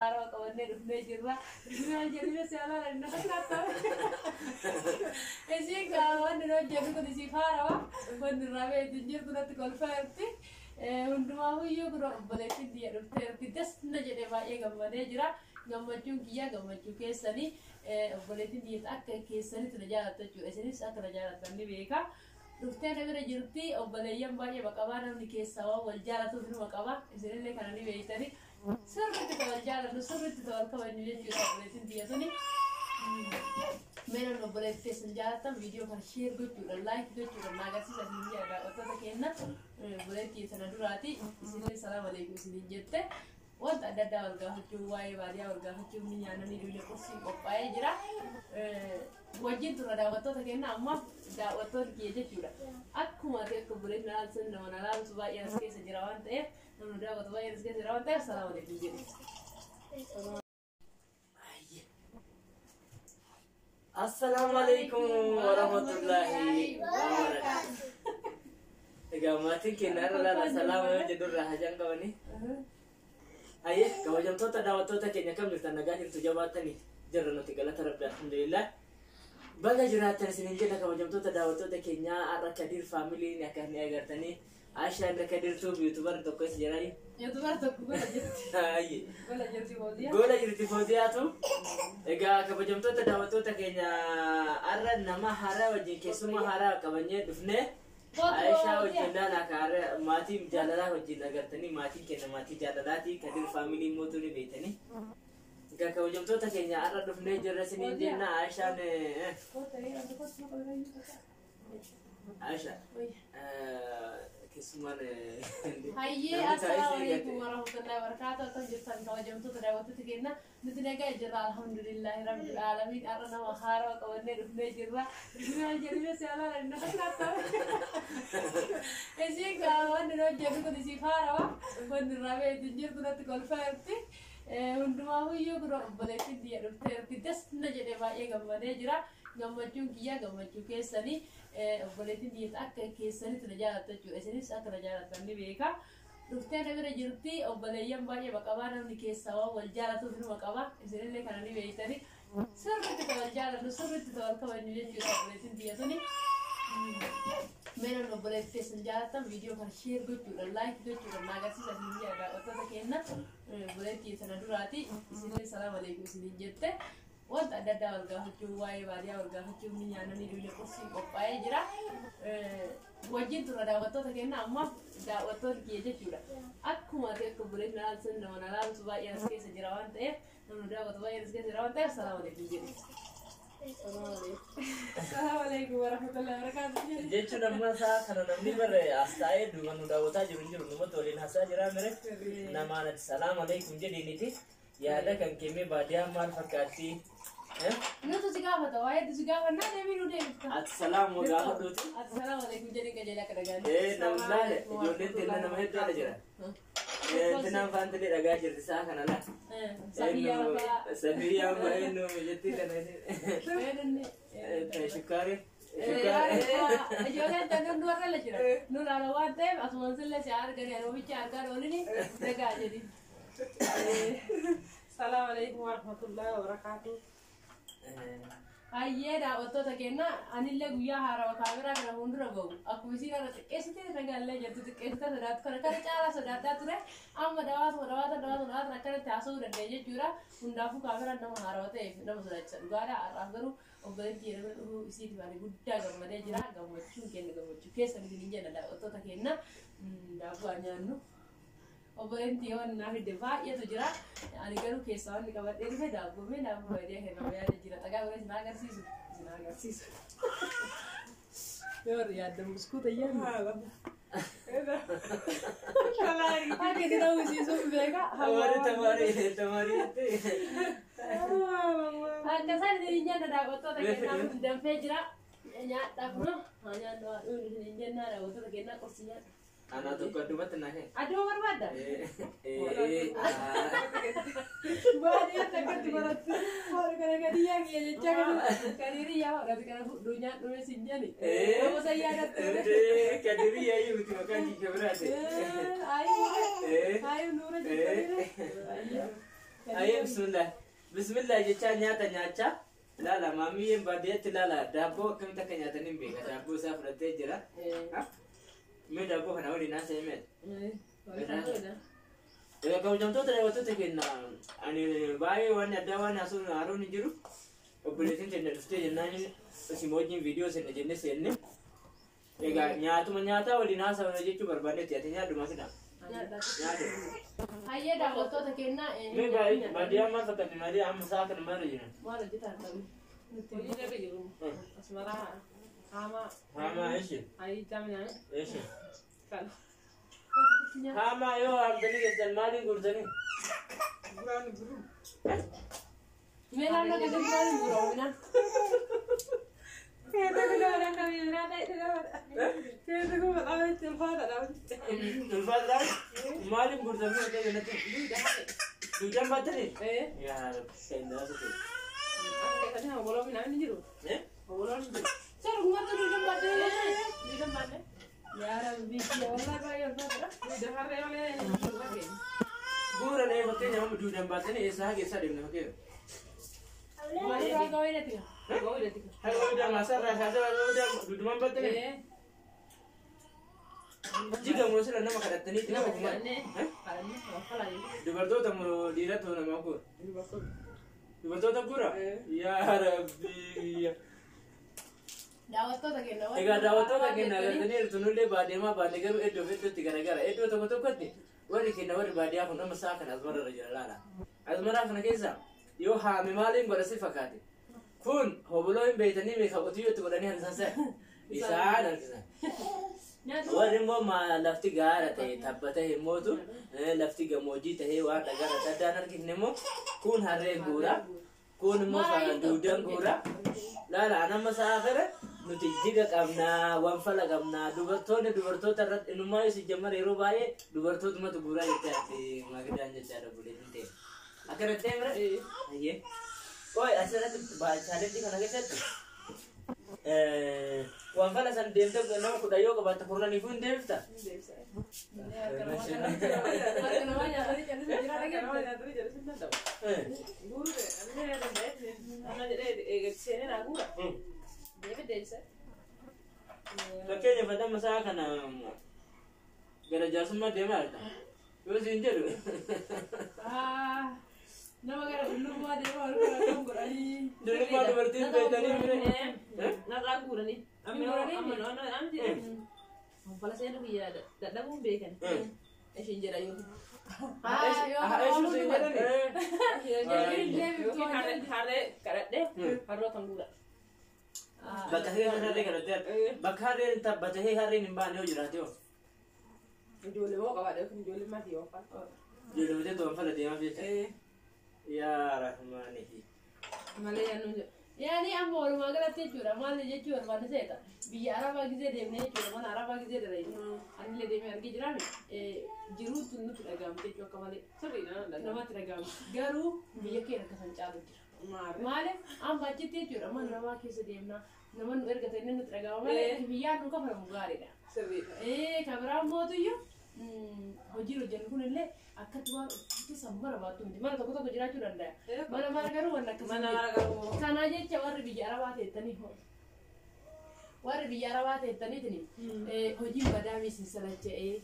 Haarawaa qabannee dhufnee jirra. Maal jedhine si alaala inni fakkaata. Isiin kaa wanni nu hojjennu kun isiif haarawaa. Wanni irraa beektu hin jirtu natti kolfaa jirti. Hundumaafuyyuu kun obboleettiin tiyya dhufteerti. Das na jedhee baay'ee gammadee jira. Gammachuun kiyya gammachuu keessanii. Obboleettiin tiyya akka keessanitti na jaalattu jechuudha. Isinis akka na jaalattan ni beeka. Dhuftee na bira jirti. Obboleeyyan baay'ee qaba. Namni keessaa waan wal jaalatuuf numa qaba. Isinillee kana ni beektani. Sirriitti ta wal jaalannu, sirriitti ta wal kabajnu jechuudha obboleettiin tiyya tuni. Mee namni obboleettii teessan jaalattan viidiyoo kana share gochuudhaan, like gochuudhaan na agarsiisa isin jedha daawwattoota keenya. Obboleettii tana duraati isinillee salaam aleekum isiniin jette. Wanta adda addaa wal gaafachuu, waa'ee baadiyyaa wal gaafachuu, ni nyaanna ni dhugna, qursiin qophaa'ee jira. Wajjin turra daawwattoota keenya, ammaaf daawwattoota kiyya jechuudha. Akkuma ati akka obboleettii na laaltu nama na laaltu baay'een as keessa jira waan ta'eef, namni daawwatu baay'een as keessa jira waan ta'eef, salaam aleekum jedhe. Assalaamu alaikum warahmatullahi wabarakatuh. Egaa maatiin keenya irra laala salaama yoo jedhu irraa hajaan qabanii. Hayyee, kabajamtoota daawwattoota keenya, kam jirtan? Nagaa jirtu? Jabaattanii jirra nuti, galata rabbi, alhamdulillah. Baga jiraattan isiniin jenna kabajamtoota daawwattoota keenyaa. Har'a Kadir familyn akka ni agartanii Aishaa inda Kadir Tube YouTuber tokko isa jiraayi. YouTuber tokko gola jirti. Hayyee. Gola jirti Fooziyaa. Gola jirti Fooziyaatu. Egaa kabajamtoota daawwattoota keenya, har'a nama haaraa wajjin, keessummaa haaraa qabannee dhufnee Aishaa wajjin laala kaaree maatii jaalalaa wajjin agartanii, maatiin keenya maatii jaalalaati. Kadir family mootuu ni beektanii. Egaa kabajamtoota keenya, har'a dhufnee jirra isiniin jenna. Aishaan Aishaa keessummaan Hayyee, assalaamu alaikum warahmatullahi wabarakatuh. Akkam jirtan kabajamtoota daawwattoota keenya? Nuti nagaa jirra, alhamdulillahi rabbil aalamiin. Har'a nama haarawaa qabannee dhufnee jirra. Maal jedhine si alaala inni fakkaata. Isiin kaa wanni nu hojjennu kun isiif haarawaa. Wanni irraa beektu hin jirtu natti kolfaa jirti. Hundumaafuyyuu kun obboleettiin tiyya dhufteerti. Das na jedhee baay'ee gammadee jira. Gammachuun kiyya gammachuu keessanii. Obboleettiin tiyya akka keessanitti na jaalattu jechuudha. Isinis akka na jaalattan ni beeka. Dhuftee na bira jirti. Obboleeyyan baay'ee qaba. Namni keessaa waan wal jaalatuuf numa qaba. Isinillee kana ni beektani. Sirriitti ta wal jaalannu, sirriitti ta wal kabajnu jechuudha obboleettiin tiyya tuni. Mee namni obboleettii teessan jaalattan viidiyoo kana share gochuudhaan, like gochuudhaan na agarsiisa isin jedha daawwattoota keenya. Obboleettii tana duraati isinillee salaam aleekum isiniin jette. Wanta adda addaa wal gaafachuu, waa'ee baadiyyaa wal gaafachuu, ni nyaanna ni dhugna, qursiin qophaa'ee jira. Wajjin turra daawwattoota keenya, ammaaf daawwattoota kiyya jechuudha. Akkuma ati akka obboleettii na laaltu nama na laaltu baay'een as keessa jira waan ta'eef, namni daawwatu baay'een as keessa jira waan ta'eef, salaam aleekum jedhe. Salaamu alaikum warahmatullahi wabarakatuh. Jechuun amma isaa kana namni barre as taa'ee duuba nu daawwataa jiru hin jiru, numatti waliin haasaa jira mire namaan ati salaam alaikum jedhiiniti yaada kan kennee baadiyyaa maal fakkaatti? Nutu si gaafata, waa'ee si gaafannaa deebii nu deebifta. Ati salaam gaafadhuuti. Ati salaam alaikum jedhiin qajeelaa akka dhagaan. Namni laale ijoolleen teenya nama hedduu ala jira. Tinaan faantilee dhagaa jirti isaa kana laa. Safiyyaa fa'aa. Safiyyaa fa'aa eenyu jetti kana? Shukkaari. Ijoolleen tan nu warra la jira. Nu laala waan ta'eef asumaan sillee si arganii ani argaa oolini dhagaa jedhi. Salaamu alaikum warahmatullahi wabarakatuh. Hayyee daawwattoota keenya, anillee guyyaa haarawaa kaameraa kana fuuldura bahu akkuma isiin irra xiqqeessitee nagaallee jirtu xiqqeessitee sodaatu kana kana caalaa sodaadhaa ture. Amma dawaatuma dawaata dawaatuma dawaata akkanatti haasa'uu dandeenya jechuudha. Hundaafuu kaameraan nama haarawaa ta'eef nama sodaachisa dhugaadha. Har'aaf garuu obboleettii yeroo bira dhufuu isiitiif ani guddaa gammadee jira. Gammachuun keenya gammachuu keessan isiniin jenna daawwattoota keenya. Daabboo haa nyaannu. Obboleettii yoo naa fidde baay'eetu jira. Ani garuu keessaa wanni qabadhee dhufe daabboo, mee daabboo baadiyyaa kennamu yaada jira. Xagaa godhee isin agarsiisu. Isin agarsiisu. Yoo warri yaaddan buskuuta yaadnu. Akka isin hawwisiisuuf beeka. Tamarii tamarii tamarii jettee. Akka isaan isin jenna daawwattoota keenyaa, danfee jira. Nyaadhaa kunoo. Haa nyaannu, haa dhugnu isin jenna daawwattoota keenyaa, qorsi nyaadha. Anaa tokko addumatti naa kenna. Adduma barbaadda? Baadiyyaatti akkatti barattu. Foon kana gadiyyaa kiyya jechaa kana kadiiriyyaa hodhate kana fudhuu nyaadhu sin jedhi. Nama san yaadattu. Kadirii yaa'ii miti, maqaan kiyya biraati. Ayi, ayi, nuura jettanii. Ayyee bismillah. Bismillah jechaa nyaata nyaachaa. Laala maamiyyeen baadiyyaatti laala daabboo akkamitti akka nyaatan hin beeka. Daabboo isaa fudhatee jira. Mee daabboo kana waliin haasa'e mee? Egaa kabajamtoota daawwattoota keenya ani baay'ee waan addaa waan haasa'uun haaroon hin jiru. Obboleettiin keenya dhuftee jennaan isin wajjin viidiyoo seenne jennee seenne. Egaa nyaatuma nyaataa waliin haasa'uun jechuu barbaannetti ati nyaadhuma sina. Nyaadhu. Hayyee daawwattoota keenya. Mee baadiyyaa maal fakkaatti baadiyyaa amma sa'a kana maal jiran? Maal hojjetaa argamu? Hojii irra jiru. Asmaraa haamaa. Haamaa eshi. Ayii jaaminaan. Eshi. Kan. Haamaa yoo haamtanii keessan maaliin guurtanii? Buraan buru. Mee naannoo keessatti maal hin gurguramu? Ulfaataadha. Maaliin guurtanii hotel kanatti? Duudaan baattanii? Yaa Rabbi seenaa sutu. Seera gumatti duudaan baattanii? Duudaan baattee? Yaa Rabbi wallahi baay'ee ulfaataadha. Bu'uura nee fakkeenya amma duudaan baattanii eessaa haga eessaa deemna fakkeenya? Maal irraa gawee natti? Haga duudaan maasaarraa kaasee duudaan duudumaan baattanii? Jiga moo sila nama kadhattaniiti nama kuma. Dubartoota moo dhiiratu nama guura? Dubartoota guura? Yaa Rabbi. Daawwattoota keenya. Egaa daawwattoota keenya agartanii jirtu nullee baadiyyaa baadiyyaa garuu iddoo fi iddootti garagara. Iddoo tokko tokkotti warri keenya warri baadiyyaa kun nama sa'a kana asmarra jira laala. Asmaraa kana keessa yoo haame maaliin godha si fakkaate? Kun hoboloo hin beeytanii meeqa qotiyyootti godhanii harkisan se'a. Isaan harkisan. Warri immoo lafti gaara ta'e tabba ta'e immootu lafti gammoojjii ta'e waan dhagaa adda addaan harkifne immoo kun harreen guura. Kun immoo duudaan guura. Laala anamma sa'a kana nuti jiga qabnaa, wanfala qabnaa, dubartoonni dubartoota irratti inummaa yoo si jammar yeroo baay'ee dubartootumatu guuraa jechaatti magidaan jechaadha buleetiin ta'e. Akkana ta'e bira? Ayyee. Oi asirratti chaalenjii kana keessatti wanfala san deemtee nama kudha yoo qabaatte kurnaniifuu hin deebifta? Harka namaa nyaatanii callisuu jira dhageeffate. Fakkeenyaaf amma sa'a kana gara jaarsummaa deemaa jirta. Yoo siin jedhu Nama gara dullummaa deemaa wal kana godhanii. Dullummaa dubartiin beektanii bire. Narraa guuranii. Amma Wanfala seenuu biyya dadhabuun beekan. Ishiin jedha yoo. Haa siin jedhani. Yookiin harree kadhadhee harroo kan guura. Bakka harree kadhattee bakka harreen tabbatee harreen hin baane yoo jiraate yoo. Ijoollee moo qabaadha yookiin ijoollee maatii yoo fa'a. Ijoollee bitee wanfala deemaaf jecha. Yaa Rahmaanihi. Malee yaannu jedhu. Yaani amma walumaa galatti jechuudha maal jechuu barbaanne seeta biyya arabaa gizee deemnee jechuudha mana arabaa gizee dalagne anillee deemee argee jiraame jiruutu nutti dhagahamte jechuu akka malee namatti dhagahamte garuu biyya keenya akkasan caalu jira. Maaliif amma achitti jechuudha mana namaa keessa deemnaa nama nu ergate inni nutti dhagahama malee biyyaan nu kafalamu gaariidha. Kan biraa mootuyyuu hojii hojjennu kunillee akkatti waan ofitti sammuu barbaaddu miti mana tokko tokko jiraachuu danda'a. Mana mara garuu waan akkasii. Mana mara garuu. Kana jecha warri biyya arabaa teettanii warri biyya arabaa teettaniitiin hojiin badaa miisin salacha'ee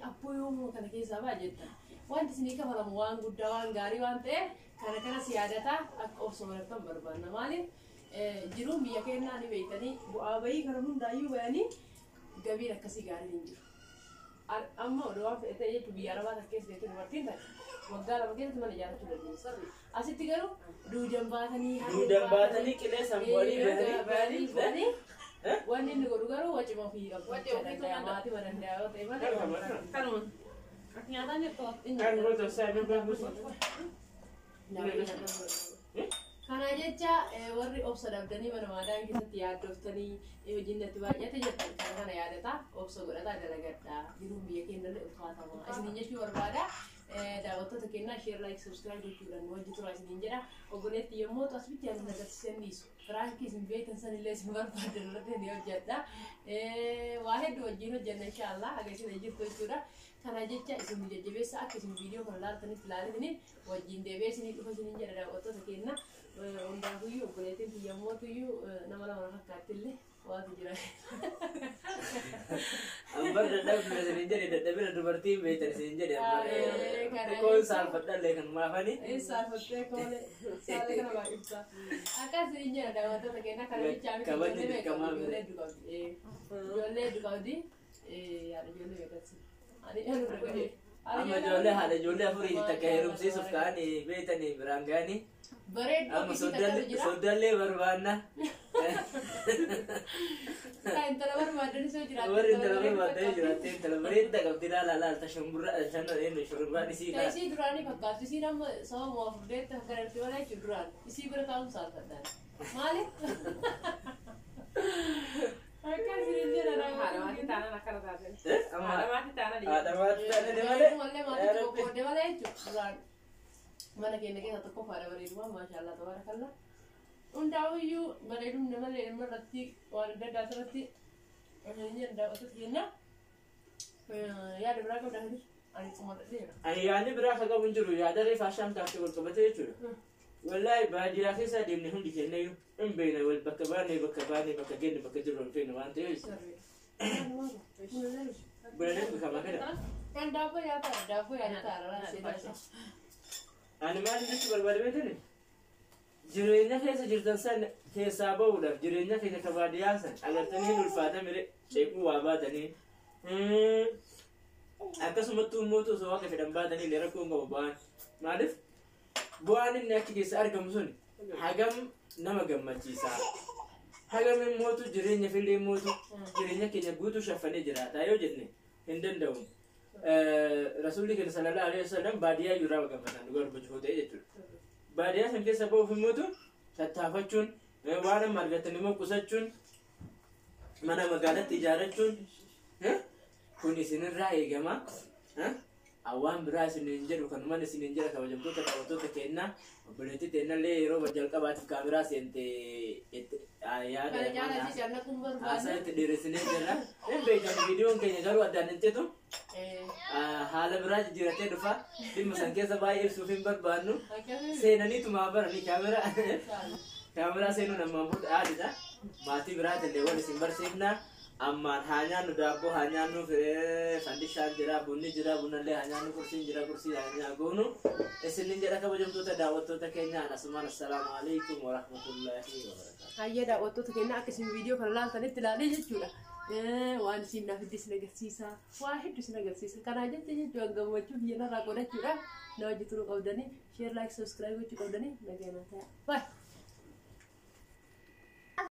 abboo yoomuu kana keessaa ba'a jettan. Wanti isinii kafalamu waan guddaa waan gaarii waan ta'eef kana kanas yaadataa akka obsa barattan barbaanna. Maaliif jiruun biyya keenyaa ni beektanii bu'aa bahii kana hundaayyuu bayanii gabiin akkasii gaariin hin jiru. Amma oduu waan fedhe ta'e jechuun biyya arabaa kana keessa jechuun dubartiin taate waggaa lama keessatti mana ijaarrachuu dandeessu. Asitti garuu duudan baatanii Duudan baatanii qilleensaan bu'anii bahanii wanni inni godhu garuu wacima ofii qabu. Maatii danda'a yoo ta'e malee. Kanuma. Nyaataan jirtu. Kan goota isaa dhugaa buusu. Kana jecha warri obsa dhabdanii mana maadaa keessatti yaaddoftanii hojiin natti baay'ate jettan kana kana yaadataa obsa godhataa dalagadhaa jiruun biyya keenya illee ulfaatamaa isiniin jechuu barbaada. Daawwattoota keenyaa share, like, subscribe gochuudhaan wajji turaa isiniin jedha. Obboleetti yommuu ta'u as bichaan isin agarsiisan dhiisu. Firaankii isin beektan sanillee isin barbaadan irratti ni hojjedha. Waa hedduu wajjin hojjenna inshaallah haga isin jirtu jechuudha. Kana jecha isin jajjabeessa akka isin viidiyoo kana ilaaltanitti ilaaltanii wajjin deebi'ee isinii dhufa isiniin jedha daawwattoota keenya. Hundaafuyyuu obboleettiin tiyyamootuyyuu nama lama fakkaattillee waatu jira. Ambar dadhabina isiniin jedhe, dadhabina dubartiin beektan isiniin jedhe. Kana Xiqqoon saalfadhallee kan maafani. Saalfattee koolee saala kana baay'ifta. Akkas hin jedha daawwattoota keenya kana bichaa miti Kabajni ijoollee meeqa dirqamaa qabdi? miti. Ijoollee hedduu qabdi. Ijoollee hedduu qabdi. Yaada ijoollee meeqatti? Ani anu. Amma ijoollee haadha ijoollee afurii takka heerumsiisuuf ka'anii beektanii biraan ga'anii. Bareedduu Amma akkasii takkatu jira. soddallee barbaanna. Kan intala barbaadan isoo jiraatte. Warri intala barbaadanii jiraatte intala bareeddaa qabdi, laala laala shumburraa shanna eenyu shurrubbaan isii Kan laala. isii duraanii fakkaattu isiin amma sababa waa furdeetti akka irratti malee jechuudha duraan isii bira taa'uun saalfadhaan. Maaliif? Akkas hin jedha. Haadha maatii taanaan akkana taateen. Amma Haadha maatii taanaan. Haadha maatii taanaan malee. Mallee maatii tokko qoodde malee jechuudha duraan. Mana keenya keessa tokko faadha bareedumaa maashaallah tabaarakallaa. Hundaa'iyyuu bareedumni malee ilma irratti waan adda addaa irratti hin daawwattoota keenya. Yaada biraa qabdaa jiru? Ani xumuradheera. Ani yaadni biraa akka qabu hin jiru, yaada reefa ashaan kaaftee wal qabate jechuudha. Wallaahi baadiyyaa keessa deemne hundi kennayyuu hin beekna, wal bakka baanee bakka baanee bakka genne bakka jirru hin feene waan ta'eef. Bulanee bikamaa kana. Kan daabboo nyaataa daabboo nyaataa araraa. Ani maal jechuu barbaade beektani? Jireenya keessa jirtan san keessaa bahuudhaaf jireenya keenya ka baadiyyaa san agartanii hin ulfaata mire ceekuu waa baatanii. Akkasumattuu immoo osoo waaqa fedhan baatanii illee rakkoo hin qabu bu'aan. Maaliif? Bu'aan inni achi keessa argamu sun hagam nama gammachiisa. Hagam immootu jireenya fillee immootu jireenya keenya guutuu shaffanee jiraata yoo jenne hin danda'u. Rasuulli keenya sallallahu alaihi wasallam baadiyyaa irraa gammatan dhugaa dubbachuuf ta'e jechuudha. Baadiyyaa san keessa bahuuf immootu tattaafachuun, waan amma argatan immoo qusachuun, mana magaalatti ijaarrachuun kun isinirraa eegama. Awwaan biraa isiniin jedhu kanumaan isiniin jedha kabajamtoota daawwattoota keenyaa, obboleettii teennallee yeroo jalqabaatiif kaameraa seente yaada Kana caalaa si jaallachuun haasaa barbaadu. itti dheeressinee jirra. Hin beekamu, viidiyoon keenya garuu addaan hin citu. Haala biraa jijjiiratee dhufa. Dhimma san keessa baay'ee ibsuuf hin barbaannu. Akkamiin? Seenaniitumaa baranii kaameraa seenuun ammaan booda aadidha. Maatii biraatillee wal isin barsiifna. Ammaan haa nyaannu daabboo, haa nyaannu firee, fandishaan jira, bunni jira, bunallee haa nyaannu, kursiin jira, kursii haa nyaannu. Isinin jedha kabajamtoota daawwattoota keenyaa, asumaan assalaamu alaikum warahmatullaahi wabarakaatu. Hayyee daawwattoota keenya, akka isin viidiyoo kana ilaaltanitti ilaalee jechuudha. Waan isin naaf itti isin agarsiisa. Waa hedduu isin agarsiisa. Kanaa jecha jechuun gammachuu biyya narraa qodachuudha. Na wajji turuu qabdanii share, like, subscribe gochuu qabdanii nagaa naa ta'a. Bye.